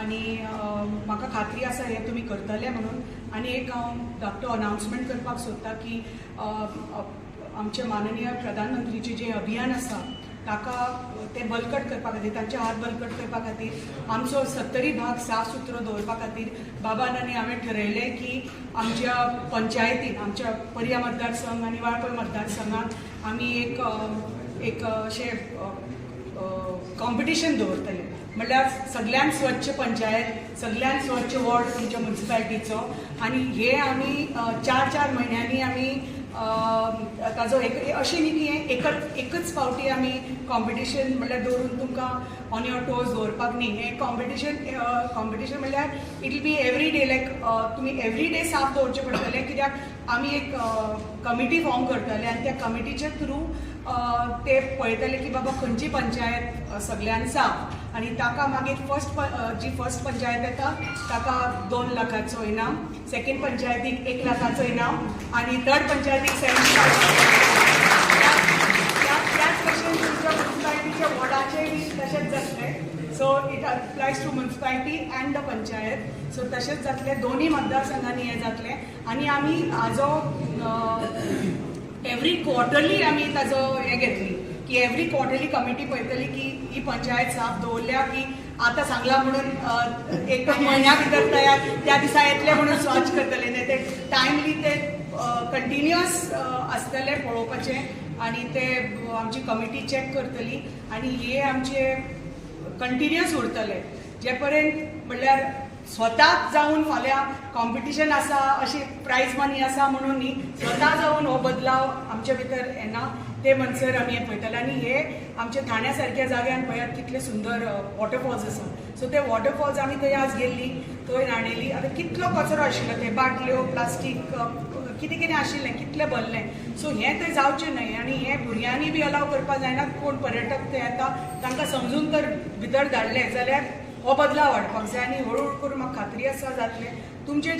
आनी म्हाका खात्री आसा हें तुमी करतले म्हणून. आनी एक हांव धाकटो अनावन्समेंट करपाक सोदता की आमचे माननीय प्रधानमंत्रीचें जें अभियान आसा, ताका तें बलकट करपा खातीर, तांचे हात बलकट करपा खातीर, आमचो सत्तरी भाग साफ सुथरो दवरपा खातीर बाबान आनी हांवें ठरयलें की आमच्या पंचायतीन, आमच्या पर्या मतदारसंघ आनी वाळपय मतदारसंघात आमी एक अशें कॉम्पिटिशन दवरतले, म्हणल्यार सगळ्यात स्वच्छ पंचायत, सगळ्यात स्वच्छ वॉर्ड तुमच्या मुन्सिपालिटीचो. आनी हे आमी 4-4 म्हयन्यांनी आमी ताजो एक अशें न्ही की हें एकच एकच फावटी आमी कॉम्पिटिशन म्हणल्यार दवरून तुमकां ऑन your toes दवरपाक न्ही. हें कॉम्पिटिशन म्हणल्यार it will be every day, like तुमी एवरी डे साफ दवरचें पडटलें, कित्याक आमी एक कमिटी फॉर्म करतले आनी त्या कमिटीच्या थ्रू ते पळयतले की बाबा खंयची पंचायत सगळ्यान साफ आनी ताका मागीर फर्स्ट जी फर्स्ट पंचायत येता ताका 2 लाखाचो इनाम, सेकंड पंचायतीक 1 लाखाचो इनाम आनी थर्ड पंचायतीक 75. त्याच भशेन तुमच्या मुन्सिपालिटीच्या वॉर्डाचेय बी तशेंच जातलें. So it applies to municipality and the panchayat. So तशेंच जातलें, दोनूय मतदारसंघांनी हें जातलें. आनी आमी हाजो एवरी क्वॉर्टरली आमी ताजो हें घेतली की एवरी क्वॉर्टरली कमिटी पळयतली की ही पंचायत साफ दवरल्या की आतां सांगला म्हणून एक म्हयन्या भितर तयार त्या दिसा येतले म्हणून स्वच्छ करतले. न्ही, ते टायमली ते कंटिन्युअस आसतले पळोवपाचें आनी ते आमची कमिटी चॅक करतली आनी हे आमचे कंटिन्युअस उरतले जे पर्यंत, म्हणल्यार स्वताक जावन फाल्यां कॉम्पिटिशन आसा, अशी प्रायज मनी आसा म्हणून न्ही, स्वता जावन हो बदलाव आमचे भितर येना ते म्हणसर आमी हें पळयतले. आनी हे आमच्या ठाण्या सारक्या जाग्यान पळयात कितले सुंदर वॉटरफॉल्स आसा. सो ते वॉटरफॉल्स आमी थंय आज गेल्ली, थंय न्हाणयली. आतां कितलो कचरो आशिल्लो, ते बाटल्यो, प्लास्टीक, कितें कितें आशिल्लें, कितलें भरलें. सो हें थंय जावचें न्हय आनी हें भुरग्यांनी बी अलाव करपाक जायना. कोण पर्यटक ते येता तांकां समजून तर भितर धाडले जाल्यार हो बदलाव हाडपाक जाय आनी हळूहळू करून म्हाका खात्री आसा जातलें तुमचें.